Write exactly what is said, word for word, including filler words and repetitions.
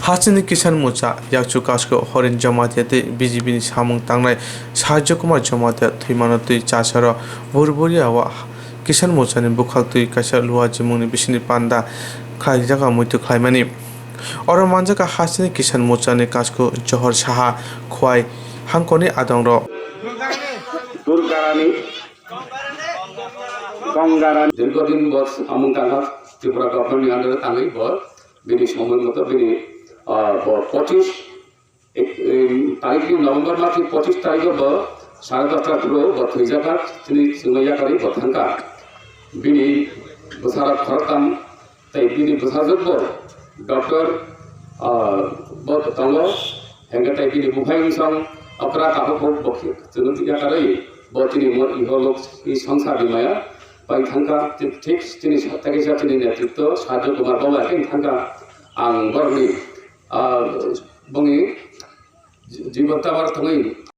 Hasteni Kisan Morcha yakchu Kasko Horen Jamatia tei B J P ni samung tangnai Sajjo Kumar Jamatia thwimano twi chasaro Burburia o Kisan Morcha ni bukhal twi kaisa luwa jimung ni bisini panda khlaijak muitu khlaimani. Oro manjak kha hasteni Kisan Morcha ni Kasko Johor Saha, Khwai, Hangkoni adongrok. Durgarani, Gongarani. Dirghodin bo samung tangkha Tripura government ni under tangwi bo bini somoi moto bini, ah, bo pochis, ek, em, tarik ni November mas ni pochis tarik o bo sare dosta phuru bo thwijak kha, chini chwngno yakarwi bo thangkha. Bini bwsarok khoroktham tei bini bwsajwk bo doctor, ah, bo tongo, hwnkhe tei bini buphai wngsong okra tabuk bo bo chwngno yakarwi bo chini mo iholok i songsar ni maya pai thangkha, thik chini sa-, tei kaisa chini netritwo Sajjo Kumar bo bai khe thangkha. Ang borokni, ah, bongni jibon tabar thangwi